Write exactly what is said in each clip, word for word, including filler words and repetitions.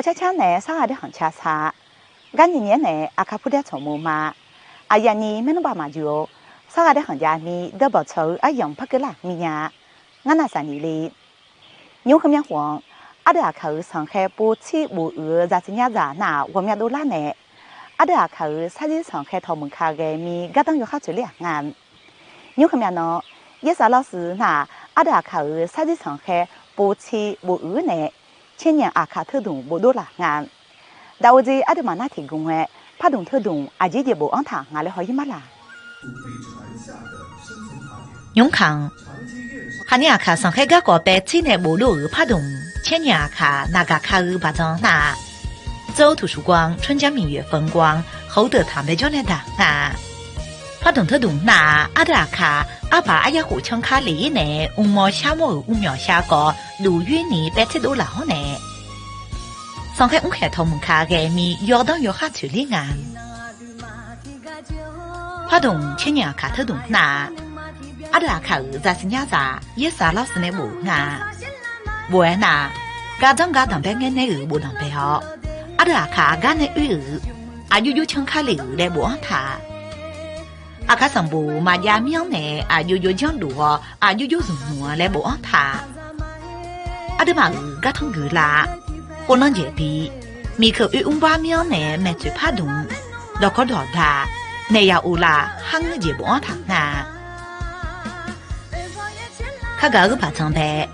Aqcar car nae sarghaq daer khanq ca sar. Gar nyiq nyiq-aer nae Aqkaq purdaer tsawq mur ma. Aqyuif aqnyir maernmr baq maqjuq-or, sarghaq daer khanq jav mir dawrbawq tsawq-eu aryamq par keuvlar mir nya. Ngar navsaq nyiq le. Nymr heumyanr khof-anr, ardeuv Aqkaq-euq sanqkhaer pov tsir bofuiq-eu zaqsiq nyar zaq nar-aq ghawqmya dovlar nae, ardeuv Aqkaq-euq sarzir sanqkhaer tawq muiq ka ghae mir gardanr yawkhav tsoeqler-aq nga. Nymr heumya nan, Yaersav Lawrsuv nar-aq, ardeuv Aqkaq-euq sarzir sanqkhaer pov tsir bofuiq-eu nae, caernyiq Aqkaq teudmq bofdov laf nga. Daqov dzer ardeuv maqnar tiqgmq-aer, pardmq teudmq aqjeq jeq bofanr taq nga laer haw-ir mar laq. Nymr kaq-anr, khaqnyir Aqkaq sanqkhaer garkawv paev tsir nae bofdov-euq pardmq caernyiq Aqkaq naqgaq ka-eu baqdan nar-aq, 州图书馆, 春江明月风光, 猴德堂 bae jawr nae daq nga. Pardmq teudmq nar-aq, ardeuv Aqkaq arbaq aryar khof canr kar lef-ir nae, mrmawr shar mawr-euq mrmyawq shar kawv duq yoer ni paev tser dov laf-awr nae, sanqkhaer mrkhaeq tawq muiq ka ghae mir yawdanr yawkhav tsoeqler nga. Pardmq caernyiq Aqkaq teudmq nar-aq, ardeuv Aqkaq-euq zaqsiq nyar zaq Yaersav Lawrsuv nae bof-euq nga. Bof-aer nar-aq, gardanr gar danqbae ngaer nae-euq bofdanq bae-awr, ardeuv Aqkaq gar nae oer-euq aqjox jox canr kar lef-euq laer bofanr taq. Aqkaq sanqbof maqjav mir-anr nae aqjox jox janrdov-awr aqjox jox zmq nmq-a laer bofanr taq. Aqduimaf-euq gartanr guiqlar, khoernan jaeq bi, miqkeuq oer mrbar mir-anr nae maeqtsoeq pardmq, dawqkawq dawqda, naeq yaq uvlaf, kharngeur jeq bofanr taq nga. Khargaq-eu baqdan bae,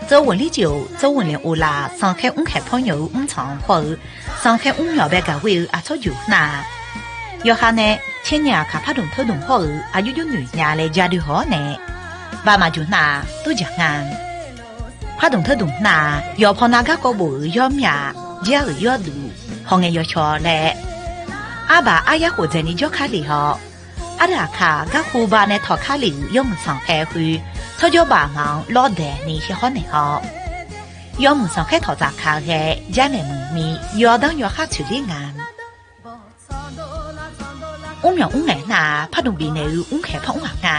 周文丽酒, 周文丽 uvlaf sanqkhaer mrkhaeq pawr nyawq-eu mrtsanq hawr-eu, sanqkhaer mrmyawq bae gaq ghoer-eu aqtsawrjuq nar-aq, yawqha nae caernyiq Aqkaq pardmq teudmq hawr-eu aqjox jox noeq nya laer ja doe haw-awr nae, baq maqjuq nar-aq, tov jaq nga. Pardmq teudmq nar-aq, yawqpaw nav garkawv bof-euq yawmyaq, jar-euq yawduq, hawngae yawcaw laer, arbaq aryar khof dzaeqni jawr kar lef-awr, ardeuv Aqkaq garkawv ba nae tawq kar lef-euq yawmuiq sanqkhaer khoer, tsawrjawr baq ma-anr lawrdaeq ni shaer hawr naeq-awr, yawmuiq sanqkhaer tawq dzaq ka ghae, jarnaeq muiq mir yawdanr yawkhav tsoeqler nga. Mrmyawq mrngaeq nar-aq, pardmq bifnaeq-eu mrkhaeq pawr mr ghaq nga.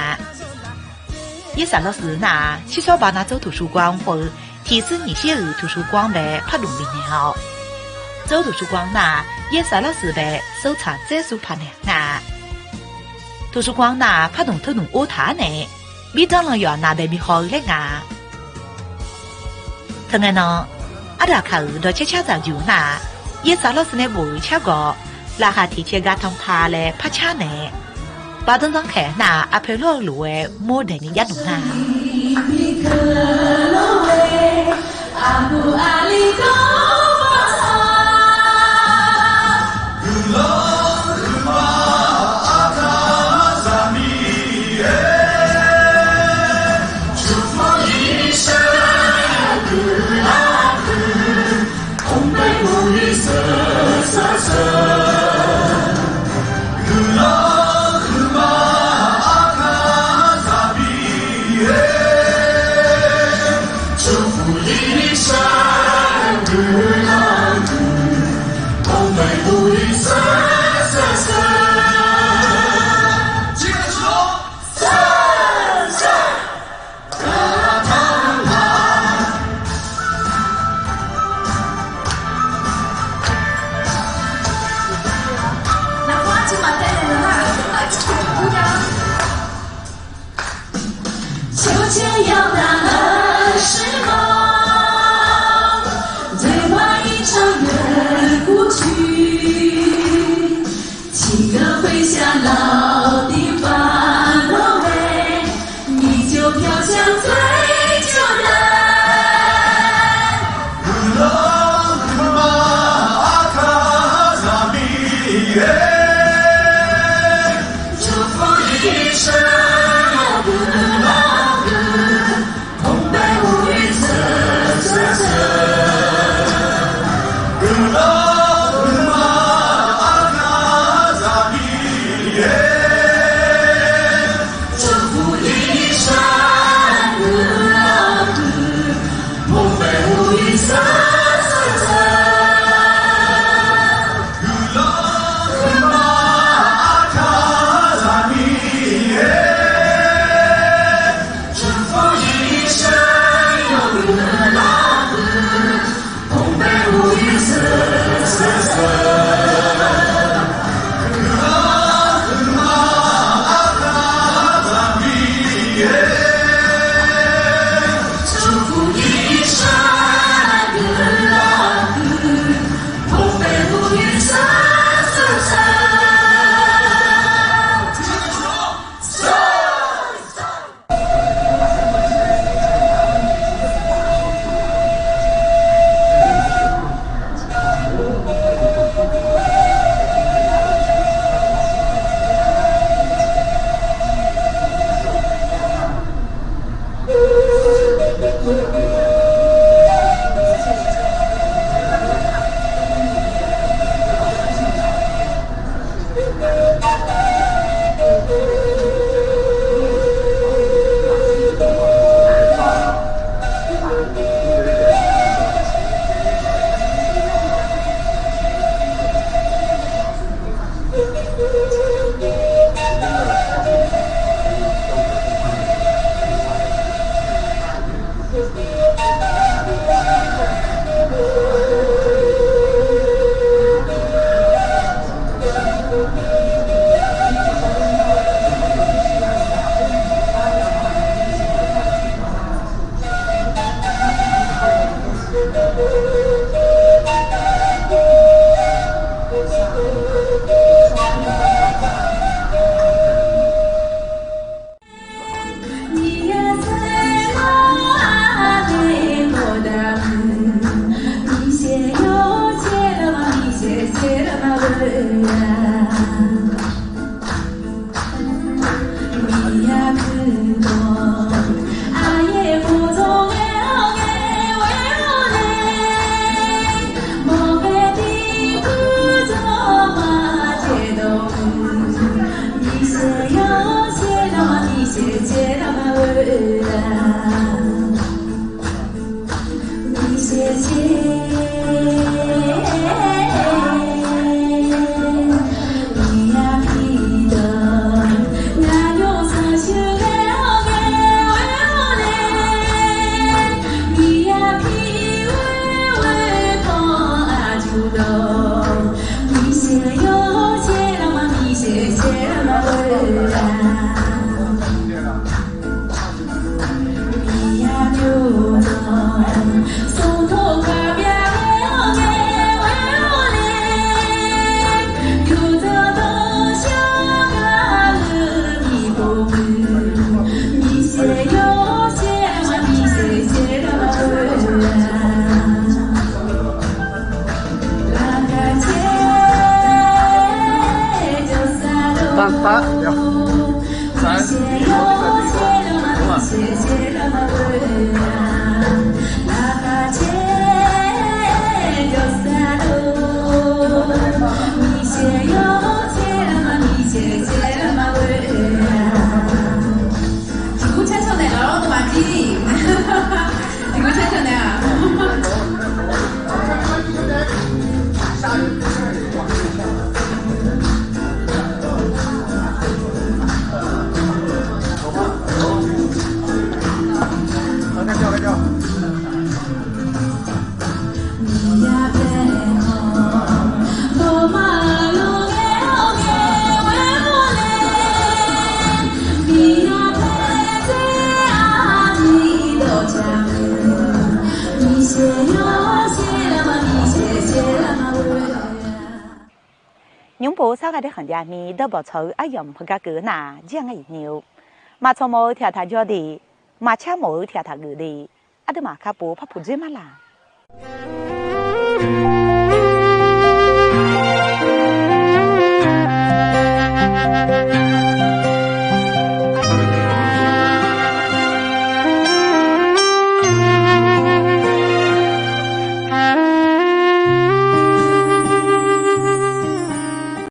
Yaersav Lawrsuv nar-aq, 西双版纳州图书馆 hawr-eu tiqsur nyiq shir-euq 图书馆 bae pardmq bifnaeq-awr, 州图书馆 nar-aq, Yaersav Lawrsuv bae 收藏 tsaersur paq naeq nga. 图书馆 nar-aq, pardmq teudmq or taq-ar nae, birdanr lan yawf nav bae bi haw-eu laer nga. Teungae nan, ardeuv Aqkaq-euq dawqcaer car dzaqjuq nar-aq, Yaersav Lawrsuv nae bof-euq cargawq, laqkhaq tiq caer gar tanqpaq laer par car naeq, baqdan zanrkhaeq nar-aq, aqpoeq lawr-eu lof-aer mawr daeqni jar dmq nga. Nymr pov sarghaq daer khanq jav mir dawrbawq tsawq-eu aryamq heugar keuv nar-aq, jir-aq ngar iqnyir-eu, maqtsawq mawf-eu tiq ghaq taq jawr de, maqcar mawf-eu tiq ghaq taq geuf de, aqduimaf kakhof par puq dzoer mar laq.